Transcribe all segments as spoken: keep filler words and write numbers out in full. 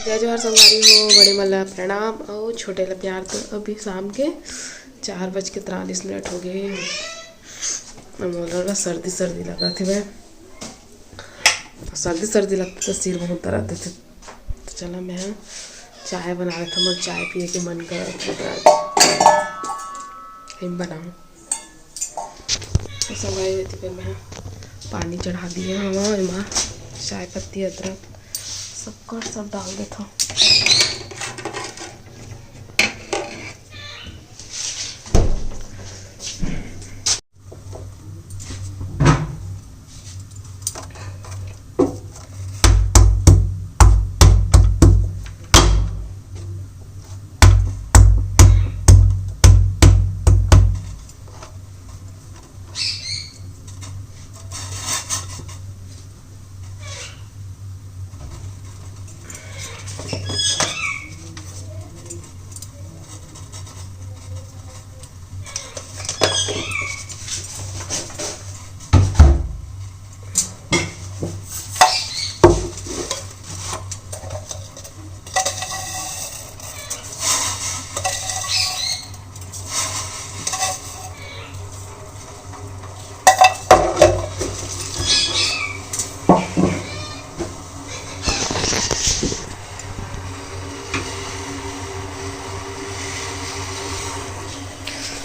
जय जोहार संगवारी हो, बड़े मन ला प्रणाम अउ छोटे ला प्यार। तो अभी शाम के चार बज के तिरालीस मिनट हो गए। मोला ना सर्दी सर्दी लगत हे, सर्दी सर्दी लगथे तो सिर बहुत दर्द होथे। तो चला मैं चाय बना लेथव, मोर चाय पिए के मन करत हे। हम बनाऊँ तो संगवारी, एती पर मैं पानी चढ़ा दिए हवं। एमा चाय पत्ती, अदरक, शक्कर सब डाल देथव।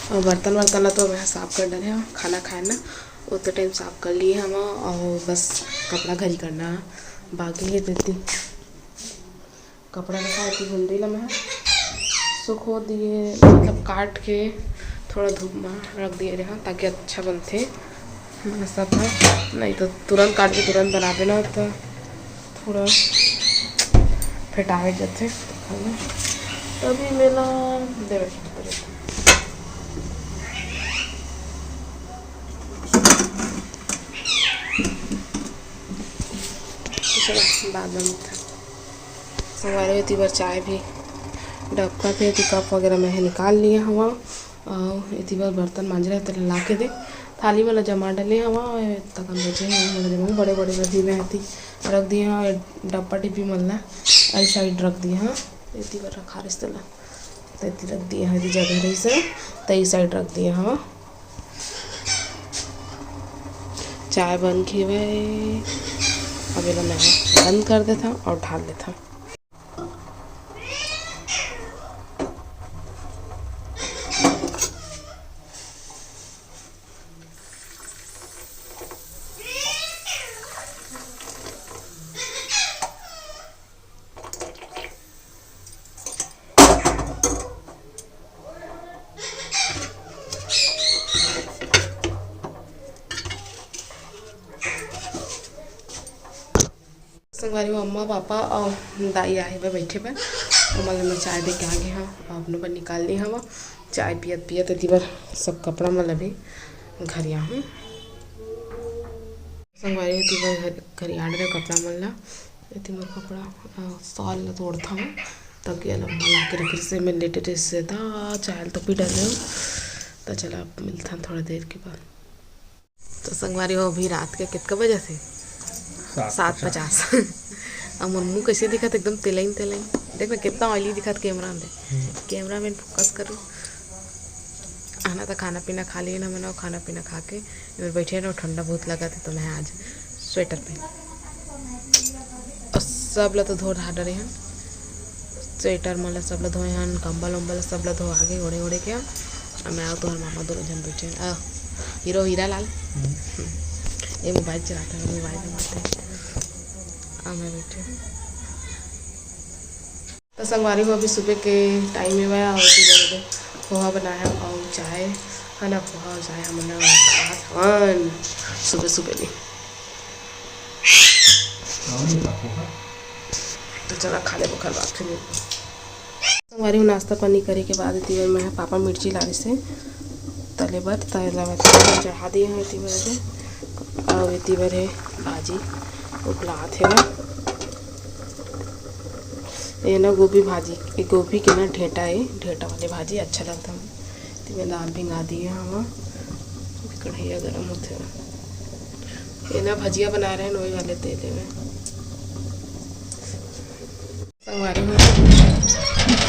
अउ बर्तन वर्तन ला तो मैं साफ कर डरे हव, खाना खाए ना, ओतने टाइम साफ कर लिए हवं। अउ बस कपड़ा घरी करना बाकी हे, तेती कपड़ा रखा होती हुंडी ला मैं सुखो दिए, मतलब काट के थोड़ा धूप में रख दिए रहा, ताकि अच्छा बनथे सब ह। नहीं तो तुरंत काट के तुरंत बनाबे ना, तो थोड़ा फेटाए जाथे। तभी मेला देवे के पड़थे। चलो, बाद में मिलते हैं। संगवारी हो, एती बर चाय भी डबका थे, एती कप वगैरह मैं निकाल लिए हवं। अउ एती बर बर्तन मांजे रहे, तेला ला के दे, थाली में ला जमा डले हवं। अउ तकन बचे हे, ओला जमा बड़े बड़े ला भी मैं एती रख दिए हवं। डब्बा डिब्बी मन ला ए साइड रख दिए हवं, एती बर रखा रहिस तेला, त एती रख दिए हवं, एती जगह रहिस हे, त ए साइड रख दिए हवं। चाय बन के हवय, अब एला मैं बंद कर देथव अउ ढाल लेथव। संगवारी हो, अम्मा, पापा अउ दाई आए हे बइठे बर। ओमन ल मैं चाय दे के आ गे हंव, अउ अपनो बर निकाल ले हंव। चाय पियत पियत एती बर सब कपड़ा मन ल भी घरिया हूँ। संगवारी हो, एती बर घर-, घरिया डरे कपड़ा मन ल। एती मोर कपड़ा, अ, शॉल ल तोड़थंव, तकिया ल अम्मा ला के रखे से मैं लेटे रहे से, त चाय ल तो पी डरे हूँ। त चला, अब मिलथन थोड़ा देर के बाद। तो संगवारी हो, अभी रात के कितका बजे से? सात पचास। अब मोर मुंह कैसे दिखत, एकदम तेलइन तेलइन। देख ना, कितना ऑयली दिखत कैमरा में। हम्म। कैमरा मैन फोकस करो। आना तो खाना पीना खा लिए ना, मैंने खाना पीना खा के इधर बैठे रहो, ठंडा बहुत लगा था तो मैं आज स्वेटर पहन और सब ला तो धो धा डरे हैं। स्वेटर मन ला सब ला धोए हन, कंबल उम्बल सब ला धो आगे ओढ़े ओढ़े के। अब मैं अउ तोहर मामा दोनों झन बैठे हन। आ, हीरो हीरा लाल। हम्म। ये मोबाइल चलाता है, मोबाइल में बात है। आ, मैं बैठे हूँ। तो संगवारी हो, अभी सुबह के टाइम में मैं अउ पोहा बनाए हंव अउ चाय, है ना, पोहा अउ चाय हमन खात हवन सुबह सुबह में। तो चला खा ले, ओखर बाद फिर मिलबो। संगवारी हो, नाश्ता पानी करे के बाद एती बर मैं पापा मिर्ची लाने से तले बर, त एला मैं तले बर चढ़ा दिए हंव एती बर दे। अउ एती बर हे भाजी उबलात हे ना, ये ना गोभी भाजी, ये गोभी के ना ढेंटा हे, ढेंटा वाले भाजी अच्छा लगता है। एती मैं दाल भिंगा दिए हंव, कढ़ैया गरम होथे ना, ये ना भजिया बना रहे हैं, वही वाले तेल में। संगवारी हो,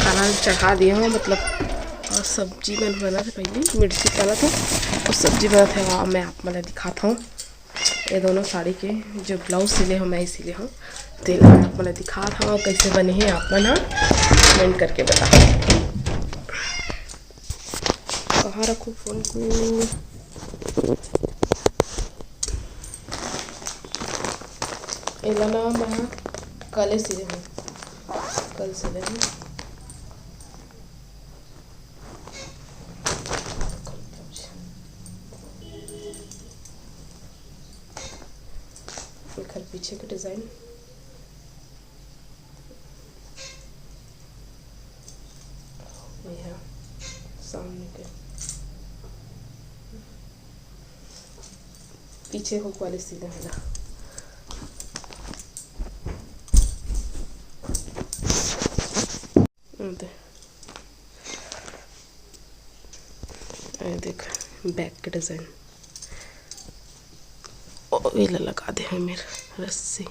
खाना चढ़ा दिए हो, मतलब, और सब्जी मन बनत हे, पहली मिर्ची तलत हे, और सब्जी बनत हे, वहाँ मैं आप मन ला दिखात हूँ। ये दोनों साड़ी के जो ब्लाउज सिले हो, मैं ही सिले हो, तेला मैं आप मन ला दिखात हूँ, कैसे बने हे, आप मन ह कमेंट करके बता। कहाँ रखूँ फोन को? एला ना मैं कले सिले हूँ, कल सिले हूँ। एकर पीछे के डिजाइन ये है सामने के, पीछे हुक वाले सीधा है ना। ये दे, ये देख, बैक के डिजाइन। ओ, ये ला लगा दे हैं मेर रस्सी।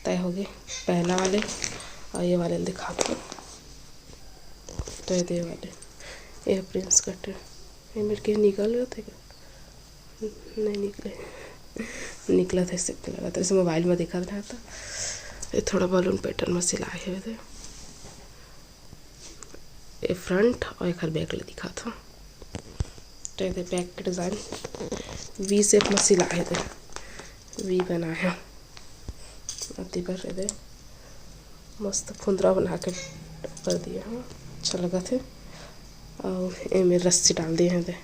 तय हो गए पहला वाले, और ये वाले दिखा दो। तो ये दे वाले, ये प्रिंस कट, ये मेरे के निकल गए थे क्या? नहीं निकले, निकला था इससे लगा था, जैसे मोबाइल में देखा था। ये थोड़ा बलून पैटर्न में सिलाए हुए थे। ये फ्रंट और एक बैक ले दिखा था। तो ये बैक के डिजाइन वी शेप में सिला है, वी बना है। अति पर ये मस्त फुंदरा बना के कर दिया है, अच्छा लगा थे। और एमे रस्सी डाल दिए हैं दे।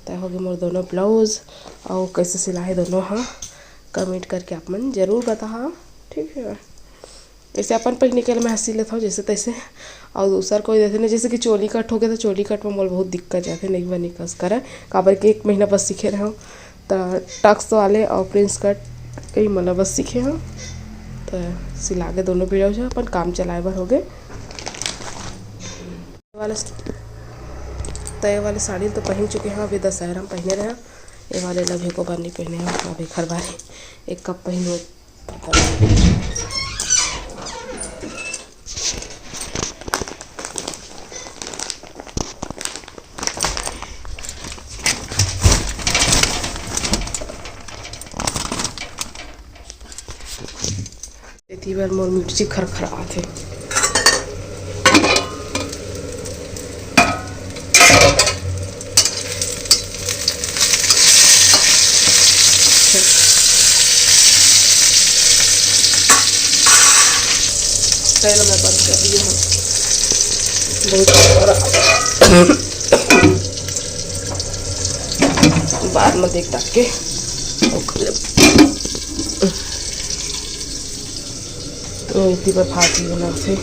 तय हो गए मोर दोनों ब्लाउज। और कैसे सिला है दोनों, हाँ, कमेंट करके आप मन जरूर बताहा, ठीक है। ऐसे अपन पहने के लिए मैं सिल लेता हूँ जैसे तैसे, और दूसर कोई देथे ना, जैसे कि चोली कट हो गया, तो चोली कट में मोला बहुत दिक्कत जाथे, नहीं बनी कस करे, काबर कि एक महीना बस सीखे रहे हूँ, तो टक्स वाले और प्रिंस कट यही मतलब बस सीखे हूँ, तो सिला के दोनों ब्लाउज अपन काम चलाए बर हो गए। वाले, तय वाले साड़ी तो पहन चुके हैं, अभी दशहरा में पहने रहे। ये वाले ला भी को बार नहीं पहने हैं, अभी घर बार एक कप पहन। एती बर मोर मिर्ची खरखराथे। तेल में बंद कर दिए हम। बहुत सारा। बाद में देख ताक के ओखले। तो इतनी बार फाटी होना से।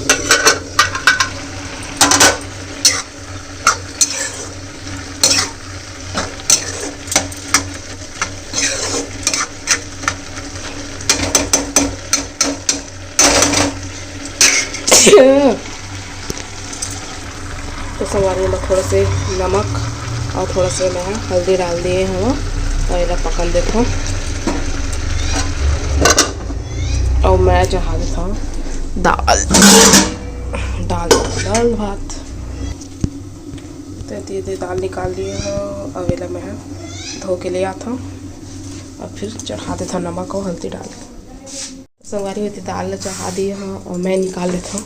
तो संगवारी में थोड़ा से नमक और थोड़ा से मैं हल्दी डाल दिए हूँ और इला पकन देता हूँ। और मैं चढ़ा देता हूँ दाल, दाल, दाल भात। तो ये दे दाल निकाल लिए हूँ, अब एला मैं धो के ले आता हूँ और फिर चढ़ा देता हूँ नमक और हल्दी डाल के। संगवारी होती दाल ला चढ़ा दिए हूँ और मैं निकाल लेता हूँ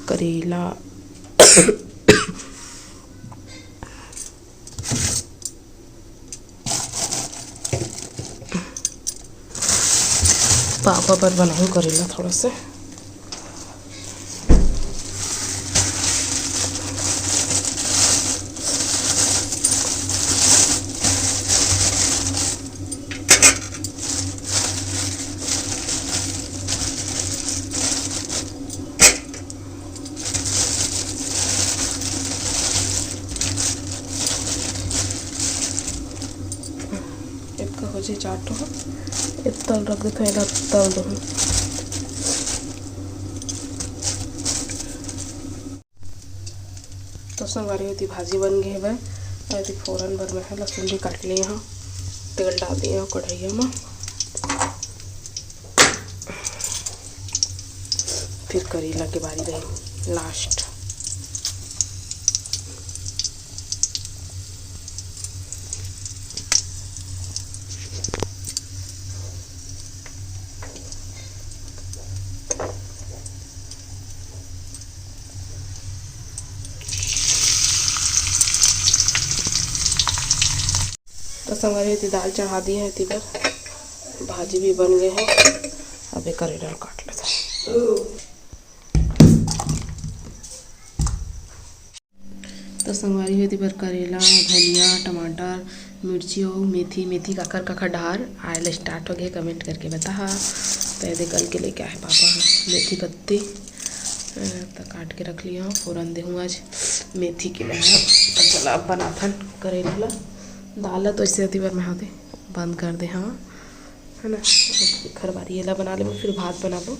करेला। पापा बर बनाऊँ करेला थोड़ा सा। एक हो जाए चार ठो, एक तल रख देते हैं, तल दो। तो संगवारी होती भाजी बन गई है। और यदि फोरन बर मैं लहसुन भी काट लिए हूँ, तेल डाल दिए हूँ कढ़ाइया में। फिर करेला के बारी रही लास्ट। तो संगवारी हो, दाल चढ़ा दिए हे, एती बर भाजी भी बन गए हे। अब ये करेला ल काट लेथन। तो संगवारी हो, एती बर करेला, धनिया, टमाटर, मिर्ची अउ मेथी, मेथी काकर काकर डहार आए ल start हो गए, comment करके बताहा। तो ये दे कल के लेके आए पापा ह मेथी पत्ती, अ, तो काट के रख लिया हूँ, फोरन दे हूँ आज मेथी के मैं। तो चला अब बनाथन करेला ला। दाल ला तो ऐसे एती बर मैं होते बंद कर दे हवा, है ना। अब खरवारी एला बना लेबो, फिर भात बनाबो।